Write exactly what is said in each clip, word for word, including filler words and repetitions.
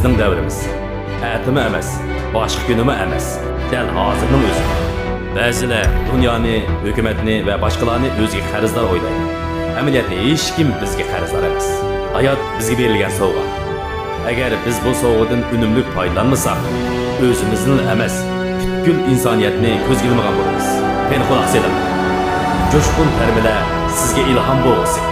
بىزنىڭ دەۋرىمىز. ئەتىمۇ ئەمەس، باشقا كۈنىمۇ ئەمەس، دەل ھازىرنىڭ ئۆزى. بەزىلەر دۇنيانى، ھۆكۈمەتنى ۋە باشقىلارنى ئۆزىگە قەرزدار ئويلايدۇ. ئەمەلىيەتتە ھېچكىم بىزگە قەرزدار ئەمەس. ھايات بىزگە بېرىلگەن سوۋغا. ئەگەر بىز بۇ سوۋغىدىن ئۈنۈملۈك پايدىلانمىساق، ئۆزىمىزنىلا ئەمەس، پۈتكۈل ئىنسانىيەتنى كۆزگە ئىلمىغان بولىمىز. قېنى، قۇلاق سېلىڭ. جۇشقۇن تەرمىلەر سىزگە ئىلھام بولغۇسى.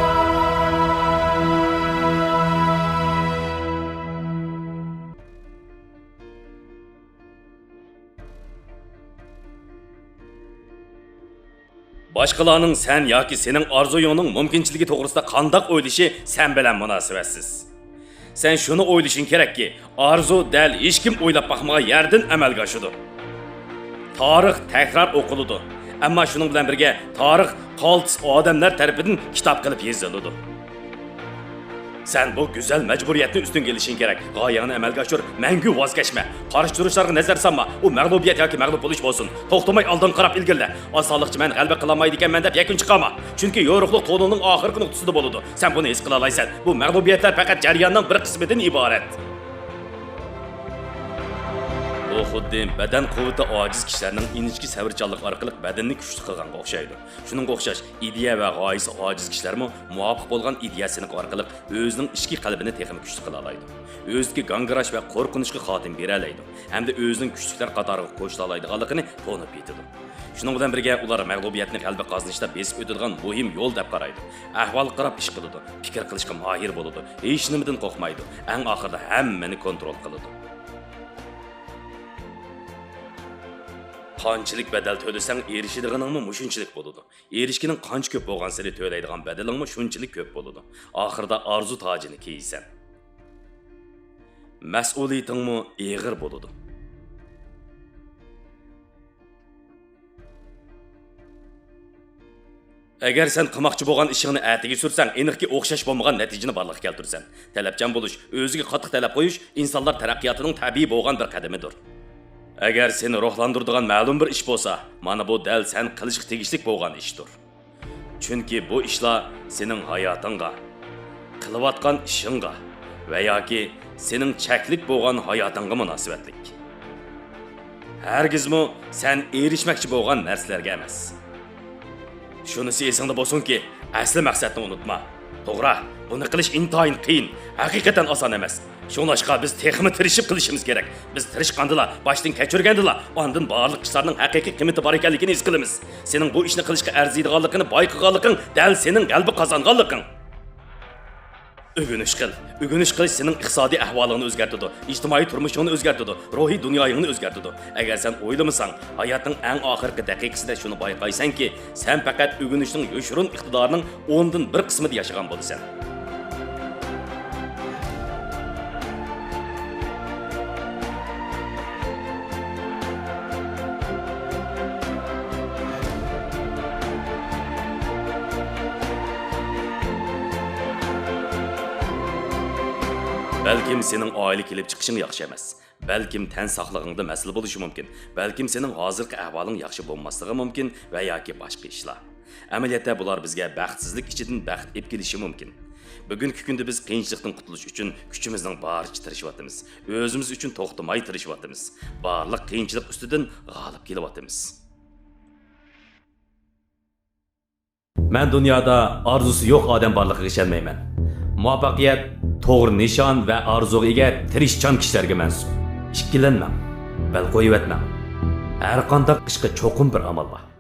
باشقىلارنىڭ سەن ياكى سېنىڭ ئارزۇيۇڭنىڭ مۇمكىنچىلىكى توغرىسىدا قانداق ئويلىشى سەن بىلەن مۇناسىۋەتسىز. سەن شۇنى ئويلىشىڭ كېرەككى، ئارزۇ دەل ھېچكىم ئويلاپ باقمىغان يەردىن ئەمەلگە ئاشىدۇ. تارىخ تەكرار ئوقۇلىدۇ، ئەمما شۇنىڭ بىلەن بىرگە تارىخ قالتىس ئادەملەر تەرىپىدىن كىتاب قىلىپ يېزىلىدۇ. سەن بۇ گۈزەل مەجبۇرىيەتنى ئۈستۈنگە ئېلىشىڭ كېرەك. غايەڭنى ئەمەلگە ئاشۇر، مەڭگۈ ۋاز كەچمە. قارشى تۇرۇشلارغا نەزەر سالما، ئۇ مەغلۇبىيەت ياكى مەغلۇپ بولۇش بولسۇن. توختىماي ئالدىڭغا قاراپ ئىلگىرىلە. ئاز سانلىقچە مەن غەلىبە قىلالمايدىكەنمەن دەپ يەكۈن چىقارما. چۈنكى يورۇقلۇق تونىلىنىڭ ئاخىرقى نۇقتىسىدا بولىدۇ. سەن بۇنى ھېس قىلالايسەن. بۇ مەغلۇبىيەتلەر پەقەت جەرياننىڭ بىر قىسمىدىن ئىبارەت. بۇ خۇددى بەدەن قۇۋۋىتى ئاجىز كىشىلەرنىڭ ئىنچىكە سەۋرچانلىقى ئارقىلىق بەدىنىنى كۈچلۈك قىلغانغا ئوخشايدۇ. شۇنىڭغا ئوخشاش، ئىدىيە ۋە غايىسى ئاجىز كىشىلەرمۇ مۇۋاپىق بولغان ئىدىيە سىنىقى ئارقىلىق ئۆزىنىڭ ئىچكى قەلبىنى تېخىمۇ كۈچلۈك قىلالايدۇ. ئۆزىدىكى گاڭگىراش ۋە قورقۇنچقا خاتىمە بېرەلەيدۇ ھەمدە ئۆزىنىڭ كۈچلۈكلەر قاتارىغا قوشۇلالايدىغانلىقىنى تونۇپ يېتىدۇ. شۇنىڭ بىلەن بىرگە، ئۇلار مەغلۇبىيەتنى غەلىبە قازىنىشتا بېسىپ ئۆتىدىغان مۇھىم يول دەپ قارايدۇ. ئەھۋالغا قاراپ ئىش قىلىدۇ، پىكىر قىلىشقا ماھىر بولىدۇ، ھېچنېمىدىن قورقمايدۇ، ئەڭ ئاخىرىدا ھەممىنى كونترول قىلىدۇ. قانچىلىك بەدەل تۆلىسەڭ، ئېرىشىدىغىنىڭمۇ مۇشۇنچىلىك بولىدۇ. ئېرىشكىنىڭ قانچە كۆپ بولغانسېرى تۆلەيدىغان بەدىلىڭمۇ شۇنچىلىك كۆپ بولىدۇ. ئاخىرىدا ئارزۇ تاجىنى كىيىسەن. مەسئۇلىيىتىڭمۇ ئېغىر بولىدۇ. ئەگەر سەن قىلماقچى بولغان ئىشىڭنى ئەتىگە سۈرسەڭ، ئېنىقكى ئوخشاش بولمىغان نەتىجىنى بارلىققا كەلتۈرىسەن. تەلەپچان بولۇش، ئۆزىگە قاتتىق تەلەپ قويۇش ئىنسانلار تەرەققىياتىنىڭ تەبىئىي بولغان بىر قەدىمىدۇر. ئەگەر سېنى روھلاندۇرىدىغان مەلۇم بىر ئىش بولسا، مانا بۇ دەل سەن قىلىشقا تېگىشلىك بولغان ئىشتۇر. چۈنكى بۇ ئىشلار سېنىڭ ھاياتىڭغا، قىلىۋاتقان ئىشىڭغا ۋە ياكى سېنىڭ چەكلىك بولغان ھاياتىڭغا مۇناسىۋەتلىك. ھەرگىزمۇ سەن ئېرىشمەكچى بولغان نەرسىلەرگە ئەمەس. شۇنىسى ئېسىڭدە بولسۇنكى، ئەسلى مەقسەتنى ئۇنتۇما. توغرا، بۇنى قىلىش ئىنتايىن قىيىن، ھەقىقەتەن ئاسان ئەمەس. شۇڭلاشقا بىز تېخىمۇ تىرىشىپ قىلىشىمىز كېرەك. بىز تىرىشقاندىلا، باشتىن كەچۈرگەندىلا، ئاندىن بارلىق ئىشلارنىڭ ھەقىقىي قىممىتى بار ئىكەنلىكىنى ھېس قىلىمىز. سېنىڭ بۇ ئىشنى قىلىشقا ئەرزىيدىغانلىقىنى بايقىغانلىقىڭ دەل سېنىڭ غەلىبە قازانغانلىقىڭ. ئۆگىنىش قىل. ئۆگىنىش قىلىش سېنىڭ ئىقتىسادىي ئەھۋالىڭنى ئۆزگەرتىدۇ، ئىجتىمائىي تۇرمۇشۇڭنى ئۆزگەرتىدۇ، روھىي دۇنيايىڭنى ئۆزگەرتىدۇ. ئەگەر سەن ئويلىمىساڭ، ھاياتنىڭ ئەڭ ئاخىرقى دەقىقىسىدە شۇنى بايقايسەنكى، سەن پەقەت ئۆگىنىشنىڭ يوشۇرۇن ئىقتىدارىنىڭ ئوندىن بىر قىسمىدا ياشىغان بولىسەن. بەلكىم سېنىڭ ئائىلە كېلىپ چىقىشىڭ ياخشى ئەمەس. بەلكىم تەن ساقلىقىڭدا مەسىلە بولۇشى مۇمكىن. بەلكىم سېنىڭ ھازىرقى ئەھۋالىڭ ياخشى بولماسلىقى مۇمكىن ۋە ياكى باشقا ئىشلار. ئەمەلىيەتتە بۇلار بىزگە بەختسىزلىك ئىچىدىن بەخت ئېلىپ كېلىشى مۇمكىن. بۈگۈنكى كۈندە بىز قىيىنچىلىقتىن قۇتۇلۇش ئۈچۈن كۈچىمىزنىڭ بارىچە تىرىشىۋاتىمىز. ئۆزىمىز ئۈچۈن توختىماي تىرىشىۋاتىمىز. بارلىق قىيىنچىلىق ئۈستىدىن غالىب كېلىۋاتىمىز. مەن دۇنيادا ئارزۇسى يوق ئادەم بارلىقىغا ئىشەنمەيمەن. مۇۋەپپەقىيەت توغرا نىشان ۋە ئارزۇغا ئىگە تىرىشچان كىشىلەرگە مەنسۇپ. ئىككىلەنمەڭ، بەل قويۇۋەتمەڭ. ھەرقانداق ئىشقا چوقۇم بىر ئامال بار.